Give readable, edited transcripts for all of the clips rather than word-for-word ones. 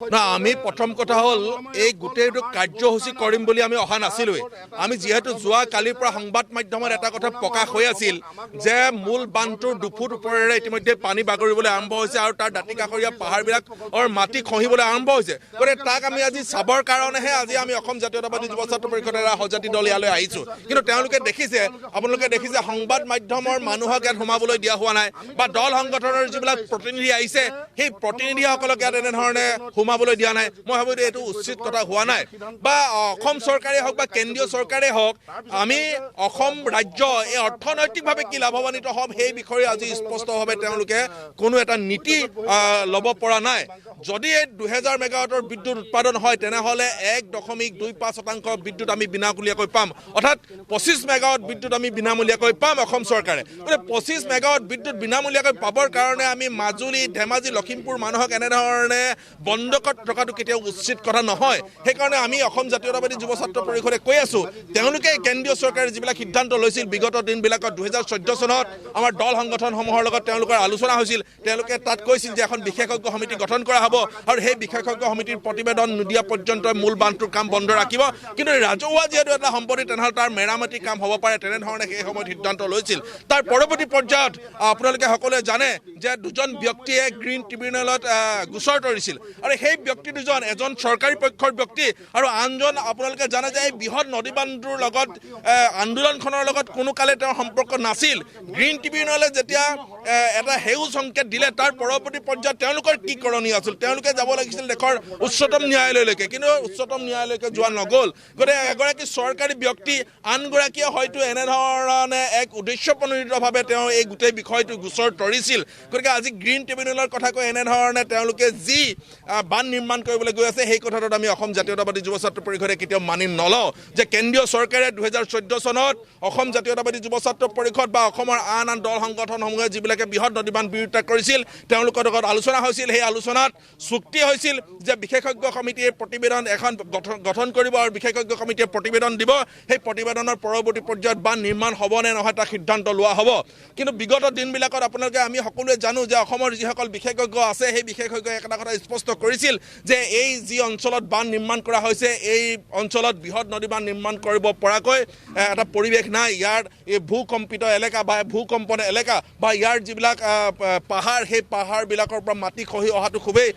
না, আমি প্ৰথম কথা হ'ল এই গোটেইটো কাৰ্যসূচী কৰিম বুলি আমি অহা নাছিলোঁৱেই। আমি যিহেতু যোৱা কালিৰ পৰা সংবাদ মাধ্যমত এটা কথা প্ৰকাশ হৈ আছিল যে মূল বান্ধটোৰ 2 ফুট ওপৰেৰে ইতিমধ্যে পানী বাগৰিবলৈ আৰম্ভ হৈছে আৰু তাৰ দাঁতিকাষৰীয়া পাহাৰবিলাকৰ মাটি খহিবলৈ আৰম্ভ হৈছে। গতিকে তাক আমি আজি চাবৰ কাৰণেহে আজি আমি অসম জাতীয়তাবাদী যুৱ ছাত্ৰ পৰিষদৰ এটা সজাতি দল ইয়ালৈ আহিছোঁ। কিন্তু তেওঁলোকে দেখিছে, আপোনালোকে দেখিছে সংবাদ মাধ্যমৰ মানুহক ইয়াত সোমাবলৈ দিয়া হোৱা নাই বা দল সংগঠনৰ যিবিলাক প্ৰতিনিধি আহিছে সেই প্ৰতিনিধিসকলক ইয়াত এনেধৰণে সোমাবলৈ দিয়া নাই। মই ভাবোঁ যে এইটো উচিত কথা হোৱা নাই। বা অসম চৰকাৰেই হওক বা কেন্দ্ৰীয় চৰকাৰেই হওক, আমি অসম ৰাজ্য এই অৰ্থনৈতিকভাৱে কি লাভান্বিত হ'ম সেই বিষয়ে আজি স্পষ্টভাৱে তেওঁলোকে কোনো এটা নীতি ল'ব পৰা নাই। যদি এই 2000 মেগাৱাটৰ বিদ্যুৎ উৎপাদন হয় তেনেহ'লে 1.25% বিদ্যুৎ আমি বিনামূলীয়াকৈ পাম, অৰ্থাৎ 25 মেগাৱাট বিদ্যুৎ আমি বিনামূলীয়াকৈ পাম অসম চৰকাৰে। গতিকে 25 মেগাৱাট বিদ্যুৎ বিনামূলীয়াকৈ পাবৰ কাৰণে আমি মাজুলী, ধেমাজি, লখিমপুৰ মানুহক এনেধৰণে বন্ধকত থকাটো কেতিয়াও উচিত কথা নহয়। সেইকাৰণে আমি অসম জাতীয়তাবাদী যুৱ ছাত্ৰ পৰিষদে কৈ আছোঁ, তেওঁলোকে কেন্দ্ৰীয় চৰকাৰে যিবিলাক সিদ্ধান্ত লৈছিল বিগত দিনবিলাকত 2014 চনত আমাৰ দল সংগঠনসমূহৰ লগত তেওঁলোকৰ আলোচনা হৈছিল, তেওঁলোকে তাত কৈছিল যে এখন বিশেষজ্ঞ সমিতি গঠন কৰা হ'ব আৰু সেই বিশেষজ্ঞ সমিতিৰ প্ৰতিবেদন নিদিয়া পৰ্যন্ত মূল বান্ধটোৰ কাম বন্ধ ৰাখিব। কিন্তু ৰাজহুৱা যিহেতু এটা সম্পত্তি, তেনেহ'লে তাৰ মেৰামতি কাম হ'ব পাৰে, তেনেধৰণে সেই সময়ত সিদ্ধান্ত লৈছিল। তাৰ পৰৱৰ্তী পৰ্যায়ত আপোনালোকে সকলোৱে জানে যে দুজন ব্যক্তিয়ে গ্ৰীণ ট্ৰিবিউনেলত গোচৰ তৰিছিল আৰু সেই ব্যক্তি দুজন, এজন চৰকাৰী পক্ষৰ ব্যক্তি আৰু আনজন আপোনালোকে জানে যে এই বৃহৎ নদী বান্ধটোৰ লগত আন্দোলনখনৰ লগত কোনো কালে তেওঁৰ সম্পৰ্ক নাছিল। গ্ৰীণ ট্ৰিবিউনেলে যেতিয়া এটা সেউজ সংকেত দিলে তাৰ পৰৱৰ্তী পৰ্যায়ত তেওঁলোকৰ কি কৰণীয় আছিল, তেওঁলোকে যাব লাগিছিল দেশৰ উচ্চতম ন্যায়ালয়লৈকে, কিন্তু উচ্চতম ন্যায়ালয়লৈকে যোৱা নগ'ল। গতিকে এগৰাকী চৰকাৰী ব্যক্তি, আনগৰাকীয়ে হয়তো এনেধৰণে এক উদ্দেশ্যপ্ৰণোদিতভাৱে তেওঁ এই গোটেই বিষয়টো গোচৰ তৰিছিল। গতিকে আজি গ্ৰীণ ট্ৰিবিউনেলৰ কথা কৈ এনেধৰণে তেওঁলোকে যি বান্ধ নিৰ্মাণ কৰিবলৈ গৈ আছে সেই কথাটোত আমি অসম জাতীয়তাবাদী যুৱ ছাত্ৰ পৰিষদে কেতিয়াও মানি নলওঁ যে কেন্দ্ৰীয় চৰকাৰে 2014 চনত অসম জাতীয়তাবাদী যুৱ ছাত্ৰ পৰিষদ বা অসমৰ আন আন দল সংগঠনসমূহে যিবিলাকে বৃহৎ নদী বান্ধ বিৰোধিতা কৰিছিল তেওঁলোকৰ লগত আলোচনা হৈছিল। সেই আলোচনাত চুক্তি হৈছিল যে বিশেষজ্ঞ সমিতিয়ে প্ৰতিবেদন এখন গঠন কৰিব আৰু বিশেষজ্ঞ সমিতিয়ে প্ৰতিবেদন দিব, সেই প্ৰতিবেদনৰ পৰৱৰ্তী পৰ্যায়ত বান্ধ নিৰ্মাণ হ'ব নে নহয় তাৰ সিদ্ধান্ত লোৱা হ'ব। কিন্তু বিগত দিনবিলাকত আপোনালোকে আমি সকলোৱে জানো যে অসমৰ যিসকল বিশেষজ্ঞ আছে সেই বিশেষজ্ঞই এটা কথা স্পষ্ট কৰিছিল যে এই যি অঞ্চলত বান্ধ নিৰ্মাণ কৰা হৈছে এই অঞ্চলত বৃহৎ নদী বান্ধ নিৰ্মাণ কৰিব পৰাকৈ এটা পৰিৱেশ নাই। ইয়াৰ এই ভূকম্পিত এলেকা বা ভূকম্পন এলেকা বা ইয়াৰ যিবিলাক পাহাৰ, সেই পাহাৰবিলাকৰ পৰা মাটি খহি অহাটো খুবেই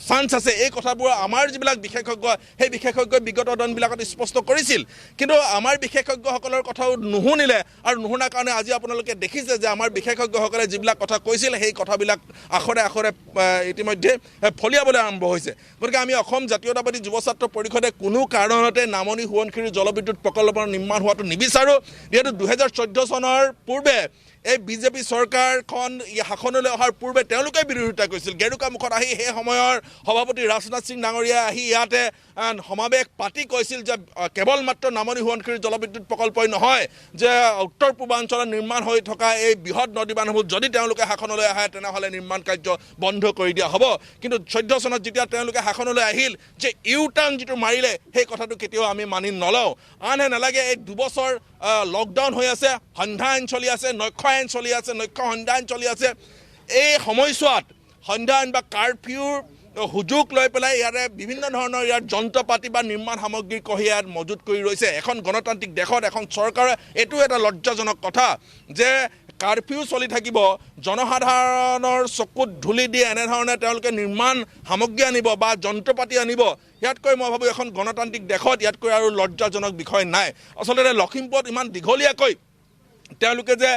চান্স আছে। এই কথাবোৰ আমাৰ যিবিলাক বিশেষজ্ঞ, সেই বিশেষজ্ঞই বিগত দিনবিলাকত স্পষ্ট কৰিছিল, কিন্তু আমাৰ বিশেষজ্ঞসকলৰ কথাও নুশুনিলে আৰু নুশুনাৰ কাৰণে আজি আপোনালোকে দেখিছে যে আমাৰ বিশেষজ্ঞসকলে যিবিলাক কথা কৈছিল সেই কথাবিলাক আখৰে আখৰে ইতিমধ্যে ফলিয়াবলৈ আৰম্ভ হৈছে। গতিকে আমি অসম জাতীয়তাবাদী যুৱ ছাত্ৰ পৰিষদে কোনো কাৰণতে নামনি সোৱণশিৰি জলবিদ্যুৎ প্ৰকল্প নিৰ্মাণ হোৱাটো নিবিচাৰোঁ। যিহেতু 2014 চনৰ পূৰ্বে এই বিজেপি চৰকাৰখন শাসনলৈ অহাৰ পূৰ্বে তেওঁলোকে বিৰোধিতা কৰিছিল। গেৰুকামুখত আহি সেই সময়ৰ সভাপতি ৰাজনাথ সিং ডাঙৰীয়াই আহি ইয়াতে সমাৱেশ পাতি কৈছিল যে কেৱল মাত্ৰ নামনি সোৱণশিৰি জলবিদ্যুৎ প্ৰকল্পই নহয়, যে উত্তৰ পূৰ্বাঞ্চলত নিৰ্মাণ হৈ থকা এই বৃহৎ নদী বান্ধসমূহ যদি তেওঁলোকে শাসনলৈ আহে তেনেহ'লে নিৰ্মাণ কাৰ্য বন্ধ কৰি দিয়া হ'ব। কিন্তু 14 চনত যেতিয়া তেওঁলোকে শাসনলৈ আহিল যে ইউ টাৰ্ণ যিটো মাৰিলে সেই কথাটো কেতিয়াও আমি মানি নলওঁ। আনহে নালাগে এই 2 বছৰ লকডাউন হৈ আছে, সন্ধ্যা আইন চলি আছে, নক্ষ আইন চলি আছে, নক্ষ সন্ধ্যা আইন চলি আছে। এই সময়ছোৱাত সন্ধ্যা আইন বা কাৰফিউৰ সুযোগ লৈ পেলাই ইয়াৰে বিভিন্ন ধৰণৰ ইয়াৰ যন্ত্ৰপাতি বা নিৰ্মাণ সামগ্ৰী কঢ়িয়াই ইয়াত মজুত কৰি ৰৈছে। এখন গণতান্ত্ৰিক দেশত এখন চৰকাৰে এইটো এটা লজ্জাজনক কথা যে কাৰফিউ চলি থাকিব, জনসাধাৰণৰ চকুত ধূলি দি এনেধৰণে তেওঁলোকে নিৰ্মাণ সামগ্ৰী আনিব বা যন্ত্ৰপাতি আনিব, ইয়াতকৈ মই ভাবোঁ এখন গণতান্ত্ৰিক দেশত ইয়াতকৈ আৰু লজ্জাজনক বিষয় নাই। আচলতে লখিমপুৰত ইমান দীঘলীয়াকৈ তেওঁলোকে যে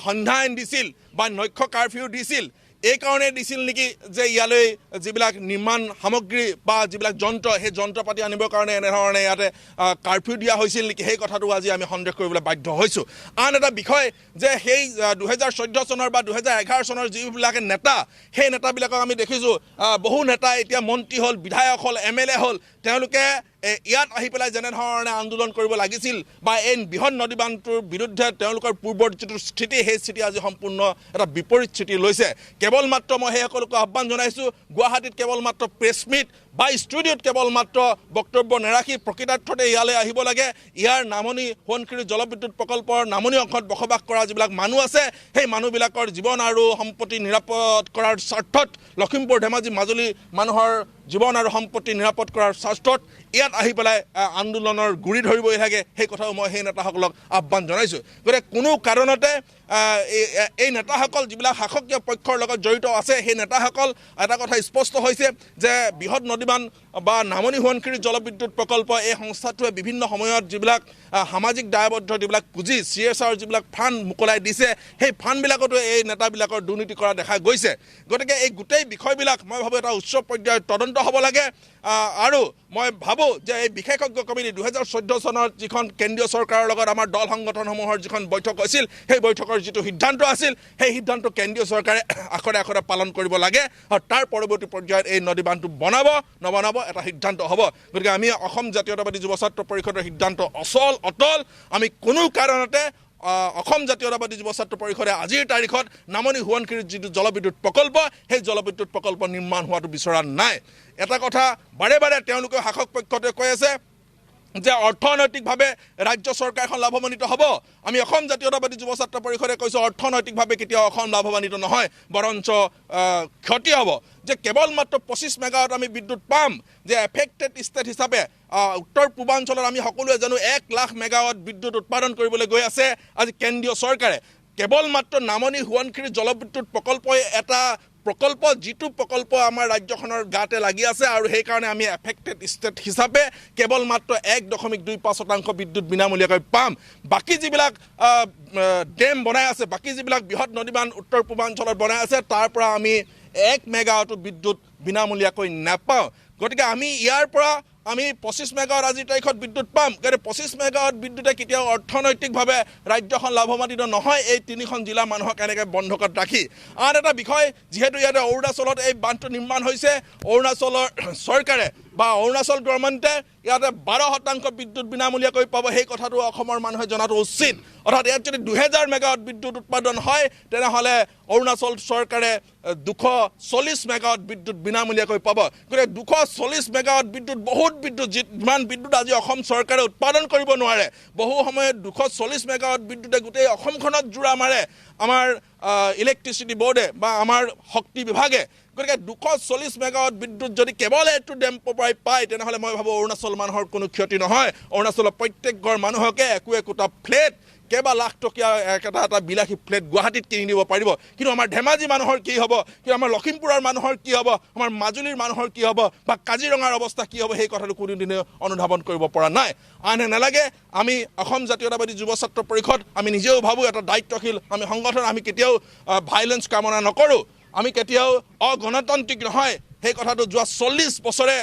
সন্ধ্যা আইন দিছিল বা নক্ষ কাৰফিউ দিছিল এই কাৰণে দিছিল নেকি যে ইয়ালৈ যিবিলাক নিৰ্মাণ সামগ্ৰী বা যিবিলাক যন্ত্ৰ, সেই যন্ত্ৰপাতি আনিবৰ কাৰণে এনেধৰণে ইয়াতে কাৰফিউ দিয়া হৈছিল নেকি, সেই কথাটো আজি আমি সন্দেহ কৰিবলৈ বাধ্য হৈছোঁ। আন এটা বিষয় যে সেই 2014 চনৰ বা 2011 চনৰ যিবিলাক নেতা, সেই নেতাবিলাকক আমি দেখিছোঁ বহু নেতা এতিয়া মন্ত্ৰী হ'ল, বিধায়ক হ'ল, এম এল এ হ'ল, তেওঁলোকে ইয়াত আহি পেলাই যেনেধৰণে আন্দোলন কৰিব লাগিছিল বা এই বৃহৎ নদী বান্ধটোৰ বিৰুদ্ধে তেওঁলোকৰ পূৰ্বৰ যিটো স্থিতি, সেই স্থিতি আজি সম্পূৰ্ণ এটা বিপৰীত স্থিতি লৈছে। কেৱল মাত্ৰ মই সেইসকলকো আহ্বান জনাইছোঁ, গুৱাহাটীত কেৱল মাত্ৰ প্ৰেছ মিট বা ষ্টুডিঅ'ত কেৱল মাত্ৰ বক্তব্য নাৰাখি প্ৰকৃতাৰ্থতে ইয়ালৈ আহিব লাগে। ইয়াৰ নামনি সোৱণশিৰি জলবিদ্যুৎ প্ৰকল্পৰ নামনি অংশত বসবাস কৰা যিবিলাক মানুহ আছে, সেই মানুহবিলাকৰ জীৱন আৰু সম্পত্তি নিৰাপদ কৰাৰ স্বাৰ্থত, লখিমপুৰ, ধেমাজি, মাজুলী মানুহৰ জীৱন আৰু সম্পত্তি নিৰাপদ কৰাৰ স্বাৰ্থত ইয়াত আহি পেলাই আন্দোলনৰ গুৰি ধৰিবই লাগে, সেই কথাও মই সেই নেতাসকলক আহ্বান জনাইছোঁ। গতিকে কোনো কাৰণতে এই নেতাসকল যিবিলাক শাসকীয় পক্ষৰ লগত জড়িত আছে, সেই নেতাসকল এটা কথা স্পষ্ট হৈছে যে বৃহৎ নদীবান্ধ বা নামনি সোৱণশিৰি জলবিদ্যুৎ প্ৰকল্প এই সংস্থাটোৱে বিভিন্ন সময়ত যিবিলাক সামাজিক দায়বদ্ধ যিবিলাক পুঁজি, CSR যিবিলাক ফাণ্ড মোকলাই দিছে, সেই ফাণ্ডবিলাকতো এই নেতাবিলাকৰ দুৰ্নীতি কৰা দেখা গৈছে। গতিকে এই গোটেই বিষয়বিলাক মই ভাবোঁ এটা উচ্চ পৰ্যায়ৰ তদন্ত হ'ব লাগে। আৰু মই ভাবোঁ যে এই বিশেষজ্ঞ কমিটি 2014 চনত যিখন কেন্দ্ৰীয় চৰকাৰৰ লগত আমাৰ দল সংগঠনসমূহৰ যিখন বৈঠক হৈছিল, সেই বৈঠকৰ যিটো সিদ্ধান্ত আছিল, সেই সিদ্ধান্ত কেন্দ্ৰীয় চৰকাৰে আখৰে আখৰে পালন কৰিব লাগে আৰু তাৰ পৰৱৰ্তী পৰ্যায়ত এই নদী বান্ধটো বনাব নবনাব এটা সিদ্ধান্ত হ'ব। গতিকে আমি অসম জাতীয়তাবাদী যুৱ ছাত্ৰ পৰিষদৰ সিদ্ধান্ত অচল অটল। আমি কোনো কাৰণতে অসম জাতীয়তাবাদী যুৱ ছাত্ৰ পৰিষদে আজিৰ তাৰিখত নামনি সোৱণশিৰিত যিটো জলবিদ্যুৎ প্ৰকল্প, সেই জলবিদ্যুৎ প্ৰকল্প নিৰ্মাণ হোৱাটো বিচৰা নাই। এটা কথা বাৰে বাৰে তেওঁলোকে শাসক পক্ষতে কৈ আছে যে অৰ্থনৈতিকভাৱে ৰাজ্য চৰকাৰখন লাভান্বিত হ'ব। আমি অসম জাতীয়তাবাদী যুৱ ছাত্ৰ পৰিষদে কৈছোঁ অৰ্থনৈতিকভাৱে কেতিয়াও অসম লাভান্বিত নহয়, বৰঞ্চ ক্ষতি হ'ব। যে কেৱল মাত্ৰ 25 মেগাৱাট আমি বিদ্যুৎ পাম, যে এফেক্টেড ষ্টেট হিচাপে উত্তৰ পূৰ্বাঞ্চলত আমি সকলোৱে জানো 1 লাখ মেগাৱাট বিদ্যুৎ উৎপাদন কৰিবলৈ গৈ আছে আজি কেন্দ্ৰীয় চৰকাৰে। কেৱল মাত্ৰ নামনি সোৱণশিৰি জলবিদ্যুৎ প্ৰকল্পই এটা প্ৰকল্প, যিটো প্ৰকল্প আমাৰ ৰাজ্যখনৰ গাতে লাগি আছে আৰু সেইকাৰণে আমি এফেক্টেড ষ্টেট হিচাপে কেৱল মাত্ৰ 1.25% বিদ্যুৎ বিনামূলীয়াকৈ পাম। বাকী যিবিলাক ডেম বনাই আছে, বাকী যিবিলাক বৃহৎ নদীবান্ধ উত্তৰ পূৰ্বাঞ্চলত বনাই আছে, তাৰ পৰা আমি 1 মেগাৱাটো বিদ্যুৎ বিনামূলীয়াকৈ নাপাওঁ। গতিকে আমি ইয়াৰ পৰা আমি 25 মেগাৱাট আজিৰ তাৰিখত বিদ্যুৎ পাম। গতিকে 25 মেগাৱাট বিদ্যুতে কেতিয়াও অৰ্থনৈতিকভাৱে ৰাজ্যখন লাভান্বিত নহয়, এই তিনিখন জিলাৰ মানুহক এনেকৈ বন্ধকত ৰাখি। আন এটা বিষয়, যিহেতু ইয়াতে অৰুণাচলত এই বান্ধটো নিৰ্মাণ হৈছে, অৰুণাচলৰ চৰকাৰে বা অৰুণাচল গভৰ্ণমেণ্টে ইয়াতে 12% বিদ্যুৎ বিনামূলীয়াকৈ পাব, সেই কথাটো অসমৰ মানুহে জনাটো উচিত। অৰ্থাৎ ইয়াত যদি 2000 মেগাৱাট বিদ্যুৎ উৎপাদন হয়, তেনেহ'লে অৰুণাচল চৰকাৰে 240 মেগাৱাট বিদ্যুৎ বিনামূলীয়াকৈ পাব। গতিকে 240 মেগাৱাট বিদ্যুৎ বহুত বিদ্যুৎ, যিমান বিদ্যুৎ আজি অসম চৰকাৰে উৎপাদন কৰিব নোৱাৰে। বহু সময়ত 240 মেগাৱাট বিদ্যুতে গোটেই অসমখনত জোৰা মাৰে আমাৰ ইলেক্ট্ৰিচিটি বৰ্ডে বা আমাৰ শক্তি বিভাগে। গতিকে 240 মেগাৱাট বিদ্যুৎ যদি কেৱল এইটো ডেম্পৰ পৰাই পায়, তেনেহ'লে মই ভাবোঁ অৰুণাচল মানুহৰ কোনো ক্ষতি নহয়। অৰুণাচলৰ প্ৰত্যেক ঘৰ মানুহকে একো একোটা ফ্লেট, কেইবা লাখ টকীয়া এটা এটা বিলাসী ফ্লেট গুৱাহাটীত কিনি দিব পাৰিব। কিন্তু আমাৰ ধেমাজি মানুহৰ কি হ'ব, কিন্তু আমাৰ লখিমপুৰৰ মানুহৰ কি হ'ব, আমাৰ মাজুলীৰ মানুহৰ কি হ'ব বা কাজিৰঙাৰ অৱস্থা কি হ'ব, সেই কথাটো কোনোদিনে অনুধাৱন কৰিব পৰা নাই। আনহে নালাগে, আমি অসম জাতীয়তাবাদী যুৱ ছাত্ৰ পৰিষদ আমি নিজেও ভাবোঁ এটা দায়িত্বশীল আমি সংগঠন। আমি কেতিয়াও ভাইলেঞ্চ কামনা নকৰোঁ, আমি কেতিয়াও অগণতান্ত্ৰিক নহয়। সেই কথাটো যোৱা 40 বছৰে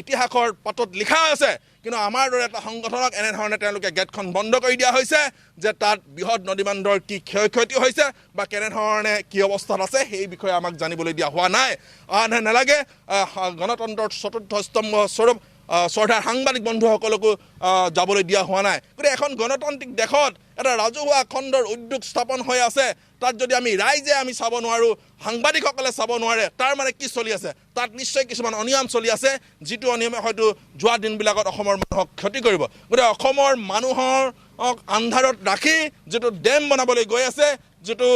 ইতিহাসৰ পাতত লিখা আছে। কিন্তু আমাৰ দৰে এটা সংগঠনক এনেধৰণে তেওঁলোকে গেটখন বন্ধ কৰি দিয়া হৈছে যে তাত বৃহৎ নদীবান্ধৰ কি ক্ষয় ক্ষতি হৈছে বা কেনেধৰণে কি অৱস্থাত আছে সেই বিষয়ে আমাক জানিবলৈ দিয়া হোৱা নাই। আনহে নালাগে, গণতন্ত্ৰৰ চতুৰ্থ স্তম্ভ স্বৰূপ শ্ৰদ্ধাৰ সাংবাদিক বন্ধুসকলকো যাবলৈ দিয়া হোৱা নাই। গতিকে এখন গণতান্ত্ৰিক দেশত এটা ৰাজহুৱা খণ্ডৰ উদ্যোগ স্থাপন হৈ আছে, তাত যদি আমি ৰাইজে আমি চাব নোৱাৰোঁ, সাংবাদিকসকলে চাব নোৱাৰে, তাৰ মানে কি চলি আছে? তাত নিশ্চয় কিছুমান অনিয়ম চলি আছে, যিটো অনিয়মে হয়তো যোৱা দিনবিলাকত অসমৰ মানুহক ক্ষতি কৰিব। গতিকে অসমৰ মানুহক আন্ধাৰত ৰাখি যিটো ডেম বনাবলৈ গৈ আছে, যিটো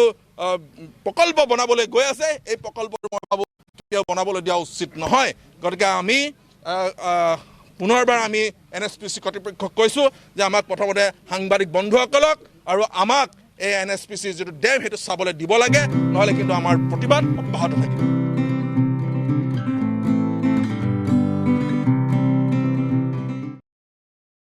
প্ৰকল্প বনাবলৈ গৈ আছে, এই প্ৰকল্পটো মই ভাবোঁ কেতিয়াও বনাবলৈ দিয়া উচিত নহয়। গতিকে আমি পুনৰবাৰ আমি NSPC কৰ্তৃপক্ষক কৈছোঁ যে আমাক প্ৰথমতে সাংবাদিক বন্ধুসকলক আৰু আমাক এই NSPC যিটো ডেম সেইটো চাবলৈ দিব লাগে, নহ'লে কিন্তু আমাৰ প্ৰতিবাদ অব্যাহত থাকিব।